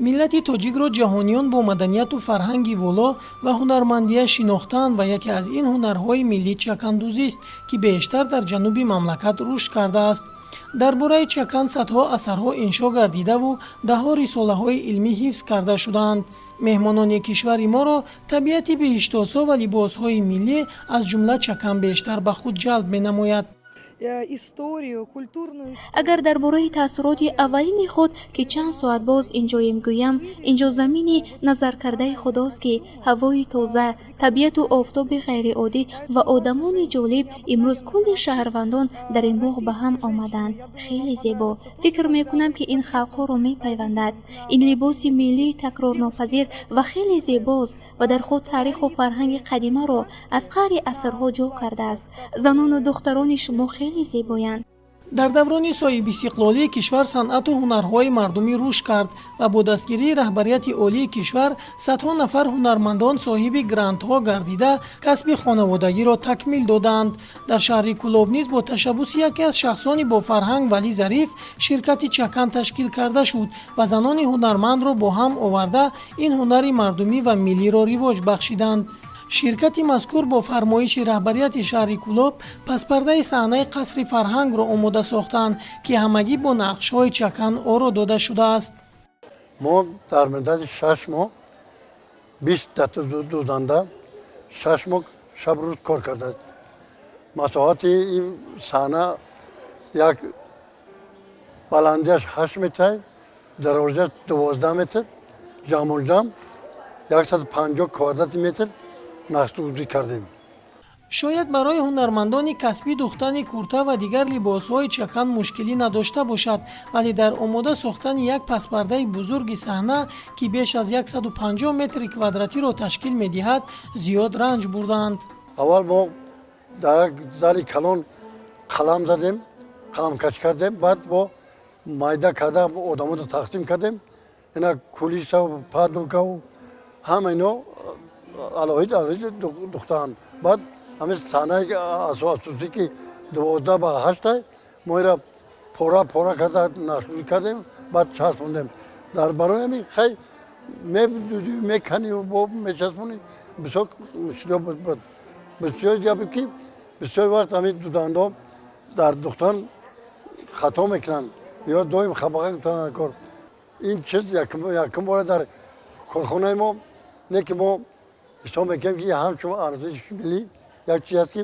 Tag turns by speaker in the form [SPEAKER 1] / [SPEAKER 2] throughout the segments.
[SPEAKER 1] Миллати тоҷикро ҷаҳониён бо маданияту фарҳанги воло ва ҳунармандия шинохтаанд ва яке аз ин ҳунарҳои миллӣ чакандӯзист, ки бештар дар ҷануби мамлакат рушд кардааст. Дар бораи чакан садҳо асарҳо иншо гардидаву даҳҳо рисолаҳои илмӣ ҳифз карда шудаанд. Меҳмонони кишвари моро табиати биҳиштосо ва либосҳои миллӣ, аз ҷумла чакан, бештар ба худ ҷалб менамояд.
[SPEAKER 2] Агар дар бораи таассуроти аввалини худ, ки чанд соат боз инҷоем, гӯям, инҷо замини назаркардаи худост, ки ҳавои тоза, табиату офтоби ғайриоддӣ ва одамони ҷолиб. Имрӯз кулли шаҳрвандон дар ин боғ ба ҳам омаданд. Хеле зебо. Фикр мекунам, ки ин халқҳоро мепайвандад. Ин либоси миллии такрорнопазир ва хеле зебост ва дар худ таъриху фарҳанги қадимаро аз қаъри асрҳо ҷо кардааст. Занону духтарони шумо хеле зебоянд.
[SPEAKER 1] Дар даврони соҳибистиқлолии кишвар санъату ҳунарҳои мардумӣ рушд кард ва бо дастгирии раҳбарияти олии кишвар садҳо нафар ҳунармандон соҳиби грантҳо гардида, касби хонаводагиро такмил додаанд. Дар шаҳри Кӯлоб низ бо ташаббуси яке аз шахсони бофарҳанг Валӣ Зариф ширкати «Чакан» ташкил карда шуд ва занони ҳунармандро бо ҳам оварда, ин ҳунари мардумӣ ва миллиро ривоҷ бахшиданд. Ширкати мазкур бо фармоиши раҳбарияти шаҳри Кӯлоб паспардаи саҳнаи қасри фарҳангро омода сохтанд, ки ҳамагӣ бо нақшҳои чакан оро дода шудааст.
[SPEAKER 3] Мо дар муддати 6 моҳ 20 дӯзанда 6 моҳ шаб рӯз кор кардааст. Масоҳати ин саҳна як баландиаш 8 метр, дарозиаш 12 метр, ҷамъуҷамъ 150 квадрати метр нақшдӯзӣ кардем.
[SPEAKER 1] Шояд барои ҳунармандони касбӣ духтани курта ва дигар либосҳои чакан мушкилӣ надошта бошад, вале дар омода сохтани як паспардаи бузурги саҳна, ки беш аз 150 метри квадратиро ташкил медиҳад, зиёд ранҷ бурдаанд.
[SPEAKER 3] Аввал мо дар як зали калон қалам задем, қаламкаш кардем, баъд бо майда карда одамотро тақсим кардем. Ина кулисаву падукаву ҳама ино алоҳид алоҳид духтаанд. Баъд ҳамин саҳнаи асосӣ, ки 12 ба 8, мо ира пора пора карда нақшдӯзӣ кардем, баъд часпондем. Дар барои ҳамин хай медӯзӣ, меканӣ, бо мечаспонӣ, бисёр мушкилиҳо буд. Бисёр ҷа буд, ки бисёр вақт ҳамин дӯзандаҳо дар духтан хато мекунанд ё доим хабақа кунанд кор. Ин чиз якум бора дар корхонаи мо не, ки мо ҳисоб мекунем, ки ҳамчун арзиши миллӣ як чиз аст, ки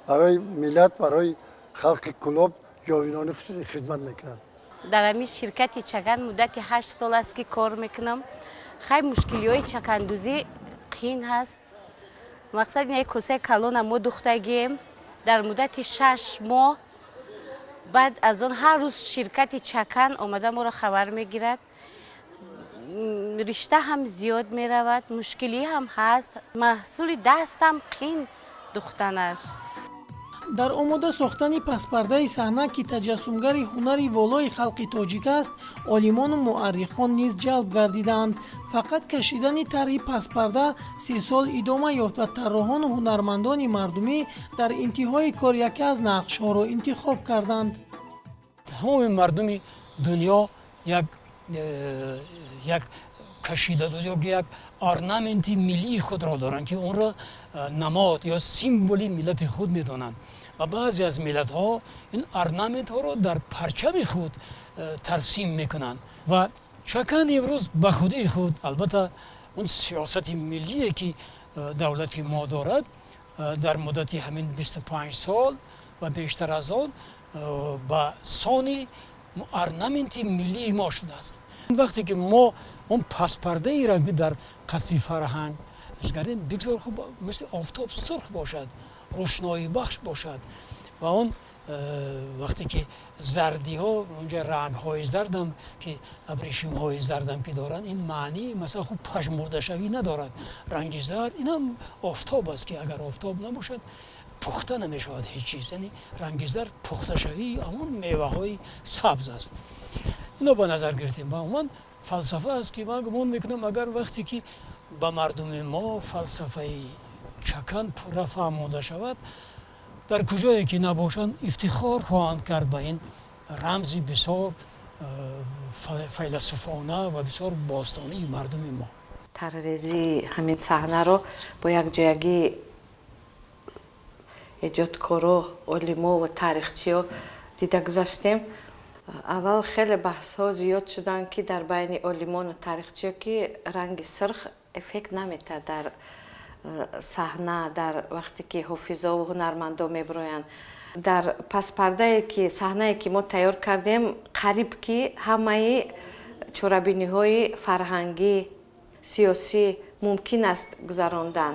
[SPEAKER 3] барои миллат, барои халқи Кӯлоб ҷовидонӣ хидмат мекунад.
[SPEAKER 4] Дар ҳамин ширкати «Чакан» муддати 8 сол аст, ки кор мекунам. Хай, мушкилиҳои чакандӯзӣ қиин ҳаст. Мақсад, як косаи калона мо духтагием дар муддати 6 моҳ. Баъд аз он ҳар рӯз ширкати «Чакан» омада моро хабар мегирад. Ришта ҳам зиёд меравад, мушкилӣ ҳам ҳаст, маҳсули дастам қиин духтанаш.
[SPEAKER 1] Дар омода сохтани паспардаи саҳна, ки таҷассумгари ҳунари волои халқи тоҷик аст, олимону муаррихон низ ҷалб гардидаанд. Фақат кашидани тарҳи паспарда 3 сол идома ёфт ва тарроҳону ҳунармандони мардумӣ дар интиҳои кор яке аз нақшҳоро интихоб карданд.
[SPEAKER 5] Тамоми мардуми дунё як кашидадӯз ё як орнаменти миллии худро доранд, ки онро намод ё символи миллати худ медонанд, ва баъзе аз миллатҳо ин орнаментҳоро дар парчами худ тарсим мекунанд. Ва чакан имрӯз ба худии худ, албатта, он сиёсати миллие, ки давлати мо дорад дар муддати ҳамин 25 сол ва бештар аз он, ба сони орнаменти миллии мо шудааст. Вақте ки мо он паспардаеро дар қасри фарҳанг кардем, бигзор хуб мисли офтоб сурх бошад, рӯшноибахш бошад. Ва он вақте ки зардиҳо онҷа, рангҳои зардам, ки абрешимҳои зардам ки доранд, ин маънии масалан хуб пажмурдашавӣ надорад. Ранги зард инам офтоб аст, ки агар офтоб набошад, пухта намешавад ҳеҷ чиз. Яъне ранги зард пухташавии ҳамон меваҳои сабз аст. Ино ба назар гирифтем ва умуман фалсафа аст, ки ман гумон мекунам, агар вақте ки ба мардуми мо фалсафаи чакан пурра фаҳмода шавад, дар куҷое ки набошанд, ифтихор хоҳанд кард ба ин рамзи бисёр. файласуфона ва бисёр бостонии мардуми мо.
[SPEAKER 6] Тарҳрезии ҳамин саҳнаро бо якҷоягӣ эҷодкоро, олимо ва таърихчиё дида гузаштем. Аввал хеле баҳсҳо зиёд шуданд, ки дар байни олимону таърихчиё, ки ранги сурх эффект наметаҳад дар саҳна, дар вақте ки ҳофизову ҳунармандо мебироянд. Дар паспардае ки саҳнае ки мо тайёр кардем, қариб ки ҳамаи чорабиниҳои фарҳангӣ, сиёсӣ мумкин аст гузарондан.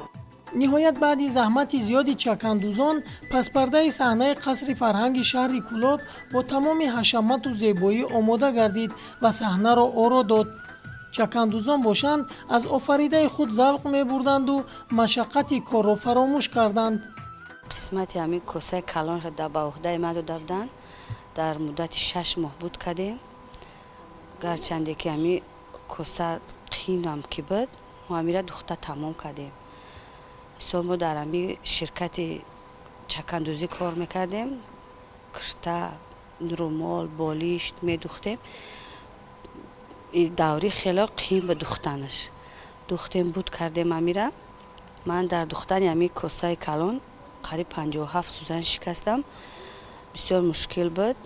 [SPEAKER 1] Ниҳоят, баъди заҳмати зиёди чакандӯзон, паспардаи саҳнаи қасри фарҳанги шаҳри Кӯлоб бо тамоми ҳашамату зебоӣ омода гардид ва саҳнаро оро дод. Чакандӯзон бошанд, аз офаридаи худ завқ мебурданду машаққати корро фаромӯш карданд.
[SPEAKER 7] Қисмати ҳамин косаи калонро ба уҳдаи ман дода буданд. Дар муддати 6 моҳ буд кардем. Гарчанде ки ҳамин коса қиинам ки буд, мо ҳамира духта тамом кардем. Мисол, мо дар ҳамин ширкати чакандӯзӣ кор мекардем, кирта, румол, болишт медухтем. Даври хеле қиин ба духтанаш. Духтем, буд кардем ҳамира. Ман дар духтани ҳамин косаи калон қариб 57 сӯзан шикастам. Бисёр мушкил буд.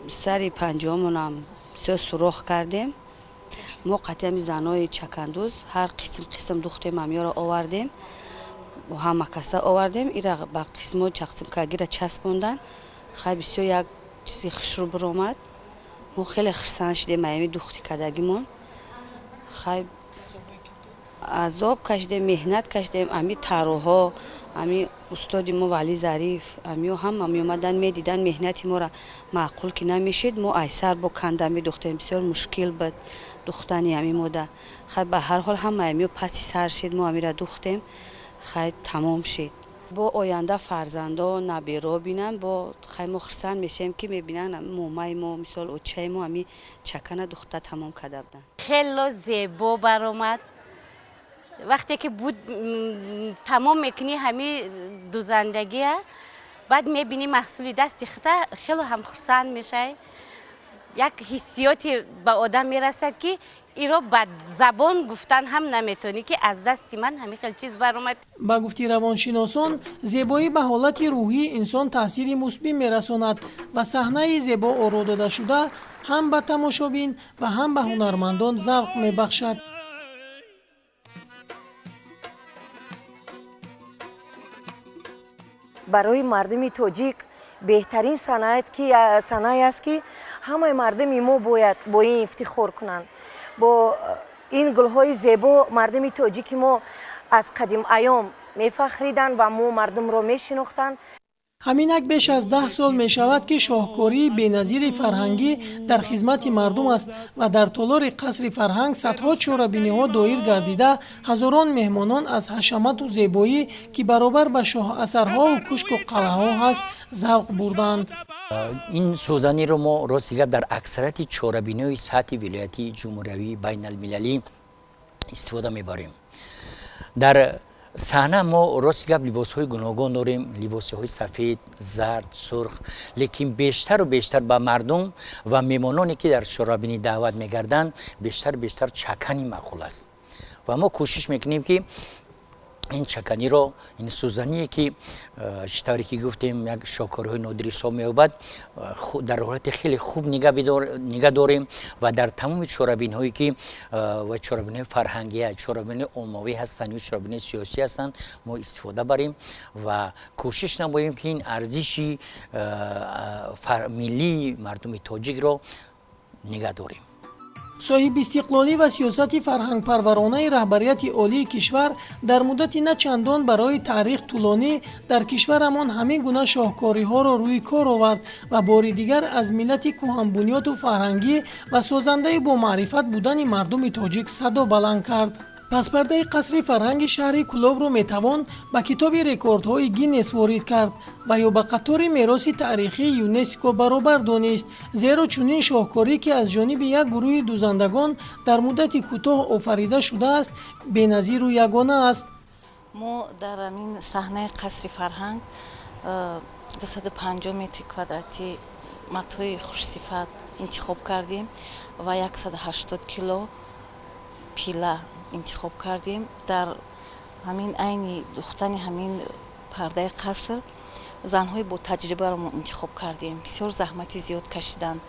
[SPEAKER 7] Сари панҷоҳумонам бисёр сурох кардем. Мо қатъи ҳами занои чакандӯз ҳар қисм қисм духтем, ҳамёро овардем, ҳама каса овардем, ира ба қисмо тақсим кардагира часпондан. Хай, бисёр як чизи хушрӯ биромад. Мо хеле хурсанд шудем ҳами духти кардагимон. Хай, азоб кашидем, меҳнат кашидем. Ами тарроҳҳо, ами устоди мо Вали Зариф, амиё ҳама меомаданд, медиданд меҳнати моро, маъқул ки намешид, мо айсар бо канда медухтем. Бисёр мушкил буд духтани ҳами мода. Хай, ба ҳар ҳол ҳама амиё паси сар шид, мо амира духтем, хай, тамом шид. Бо оянда фарзандо, наберо бинанд, бо хай мо хурсанд мешавем, ки мебинанд момаи мо, мисол очаи мо ами чакана духта тамом карда буданд.
[SPEAKER 4] Хело зебо баромад. Вақте ки буд тамом мекунӣ ҳами дузандагия, баъд мебинӣ маҳсули дасти худа, хело ҳам хурсанд мешавӣ. Як ҳиссиёте ба одам мерасад, ки иро ба забон гуфтан ҳам наметавонӣ, ки аз дасти ман ҳамин хел чиз баромад.
[SPEAKER 1] Ба гуфти равоншиносон, зебоӣ ба ҳолати рӯҳии инсон таъсири мусбӣ мерасонад ва саҳнаи зебо оро додашуда ҳам ба тамошобин ва ҳам ба ҳунармандон завқ мебахшад.
[SPEAKER 8] Барои мардуми тоҷик беҳтарин санъат аст, ки ҳамаи мардуми мо бояд бо ин ифтихор кунанд. Бо ин гулҳои зебо мардуми тоҷики мо аз қадим айём мефахриданд ва мо мардумро мешинохтанд.
[SPEAKER 1] Ҳаминак беш аз 10 сол мешавад, ки шоҳкории беназири фарҳангӣ дар хизмати мардум аст ва дар толори қасри фарҳанг садҳо чорабиниҳо доир гардида, ҳазорон меҳмонон аз ҳашамату зебоӣ, ки баробар ба шоҳасарҳову кушку қалъаҳо ҳаст, завқ бурданд.
[SPEAKER 9] Ин сӯзаниро мо, рости гап, дар аксарияти чорабиниҳои сатҳи вилоятӣ, ҷумҳуриявӣ, байналмилалӣ истифода мебарем. Дар саҳна мо, рости гап, либосҳои гуногун дорем, либосҳои сафед, зард, сурх, лекин бештару бештар ба мардум ва меҳмононе, ки дар чорабинӣ даъват мегарданд, бештар бештар чакани маъқул аст. Ва мо кӯшиш мекунем, ки ин чаканиро, ин сӯзание, ки чӣ тавре ки гуфтем, як шоҳкориҳои нодир ҳисоб меёбад, дар ҳолати хеле хуб нигаҳ дорем ва дар тамоми чорабиниҳое, ки ва чорабиниҳои фарҳангия, чорабиниҳои оммавӣ ҳастанд ё чорабиниҳои сиёсӣ ҳастанд, мо истифода барем ва кӯшиш намоем, ки ин арзиши миллии мардуми тоҷикро нигаҳ дорем.
[SPEAKER 1] Соҳибистиқлолӣ ва сиёсати фарҳангпарваронаи раҳбарияти олии кишвар дар муддати на чандон барои таърих тӯлонӣ дар кишварамон ҳамин гуна шоҳкориҳоро рӯи кор овард ва бори дигар аз миллати кӯҳанбунёду фарҳангӣ ва созандаи бомаърифат будани мардуми тоҷик садо баланд кард. Паспардаи қасри фарҳанги шаҳри Кӯлобро метавон ба китоби рекордҳои Гиннес ворид кард ва ё ба қатори мероси таърихии ЮНЕСКО баробар донист, зеро чунин шоҳкорӣ, ки аз ҷониби як гурӯҳи дузандагон дар муддати кӯтоҳ офарида шудааст, беназиру ягона аст.
[SPEAKER 10] Мо дар ҳамин саҳнаи қасри фарҳанг 250 метри квадратӣ Матои хушсифат интихоб кардем ва 180 кило пила интихоб кардем. Дар ҳамин айни духтани ҳамин пардаи қаср занҳои бо таҷрибаро мо интихоб кардем. Бисёр заҳмати зиёд кашиданд,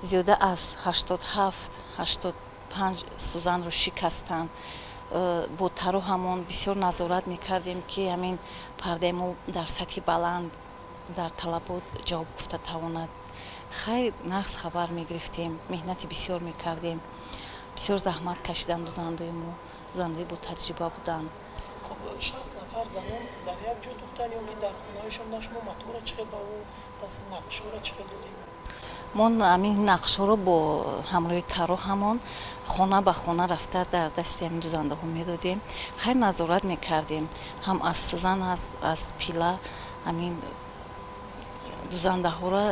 [SPEAKER 10] зиёда аз 87, 85 сӯзанро шикастанд. Бо тароҳамон бисёр назорат мекардем, ки ҳамин пардаи мо дар сатҳи баланд, дар талабот ҷавоб гуфта тавонад. Хай, нағз хабар мегирифтем, меҳнати бисёр мекардем. Бисёр заҳмат кашиданд дузандаои мо, дузандаои бо таҷриба буданд.
[SPEAKER 1] Хуб, 60 нафар занон дар як ҷо духтан ё ки дар хонаҳояшон? Шумо маторо чӣ хел ба ӯ даст, нақшҳоро чӣ хел додем?
[SPEAKER 10] Мо ҳамин нақшҳоро бо ҳамроҳи тароҳамон хона ба хона рафта, дар дасти ҳамин дузандаҳо медодем. Хайр, назорат мекардем ҳам аз сӯзан, аз пила. Ҳамин дузандаҳоро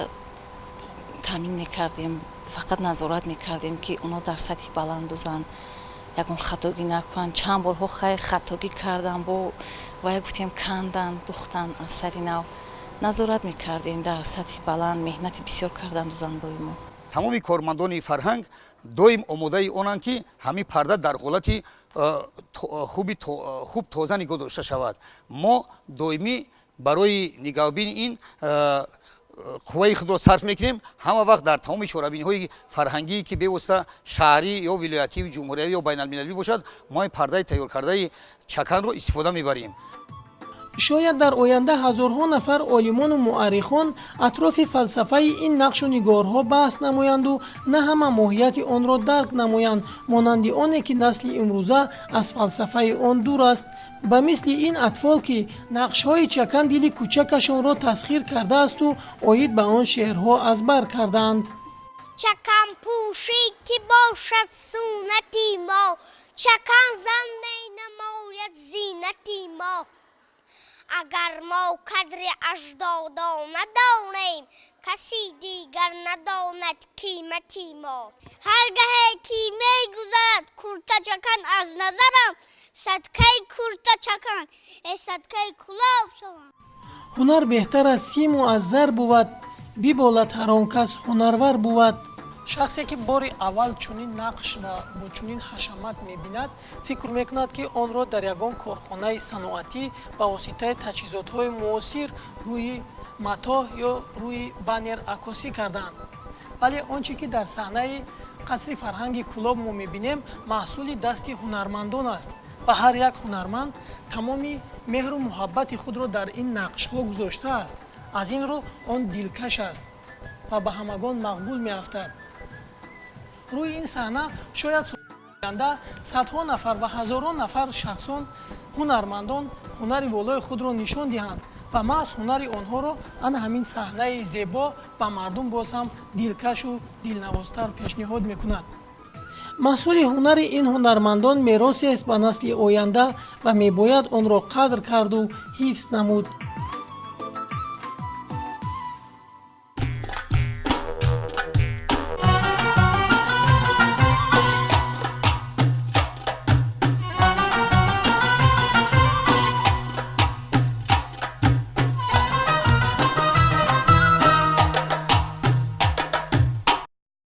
[SPEAKER 10] таъмин мекардем, фақат назорат мекардем, ки онҳо дар сатҳи баланд дузанд, ягон хатогӣ накунанд. Чанд борҳо, хайр, хатогӣ карданд, бо вай гуфтем, кандан, духтан аз сари нав. Назорат мекардем, дар сатҳи баланд меҳнати бисёр карданд дузандаои мо.
[SPEAKER 11] Тамоми кормандони фарҳанг доим омодаи онанд, ки ҳамин парда дар ҳолати хуби хуб, тоза нигоҳ дошта шавад. Мо доимӣ барои нигаҳбини ин қувваи худро сарф мекунем. Ҳама вақт дар тамоми чорабиниҳои фарҳангӣ, ки бевосита шаҳрӣ ё вилоятӣ, ҷумҳуриявӣ ё байналмилалӣ бошад, мо пардаи тайёркардаи Чаканро истифода мебарем.
[SPEAKER 1] Шояд дар оянда ҳазорҳо нафар олимону муаррихон атрофи фалсафаи ин нақшу нигорҳо баҳс намоянду на ҳама моҳияти онро дарк намоянд, монанди оне ки насли имрӯза аз фалсафаи он дур аст, ба мисли ин атфол, ки нақшҳои Чакан дили кӯчакашонро тасхир кардаасту оид ба он шеърҳо аз бар кардаанд.
[SPEAKER 12] Чаканпӯшӣ ки бошад суннати мо, чакан зан менамояд зинати мо. Агар мо қадри аҷдодо надонем, каси дигар надонад қимати мо. Ҳар гаҳе ки мегузарад курта Чакан аз назарам, садқаи курта Чакан, э садқаи Кулоб шавам.
[SPEAKER 1] Ҳунар беҳтар аз симу аз зар бувад, биболад ҳар он кас ҳунарвар бувад. Шахсе ки бори аввал чунин нақш ва бо чунин ҳашамат мебинад, фикр мекунад, ки онро дар ягон корхонаи саноатӣ ба воситаи таҷҳизотҳои муосир рӯи матоҳ ё рӯи баннер аккосӣ кардаанд. Вале он чӣ ки дар саҳнаи қасри фарҳанги Кӯлоб мо мебинем, маҳсули дасти ҳунармандон аст ва ҳар як ҳунарманд тамоми меҳру муҳаббати худро дар ин нақшҳо гузоштааст. Аз ин рӯ он дилкаш аст ва ба ҳамагон мақбул меафтад. Рӯи ин саҳна шояд оянда садҳо нафар ва ҳазорон нафар шахсон, ҳунармандон ҳунари волои худро нишон диҳанд ва маҳз ҳунари онҳоро ана ҳамин саҳнаи зебо ба мардум боз ҳам дилкашу дилнавозтар пешниҳод мекунад. Маҳсули ҳунари ин ҳунармандон меросест ба насли оянда ва мебояд онро қадр карду ҳифз намуд.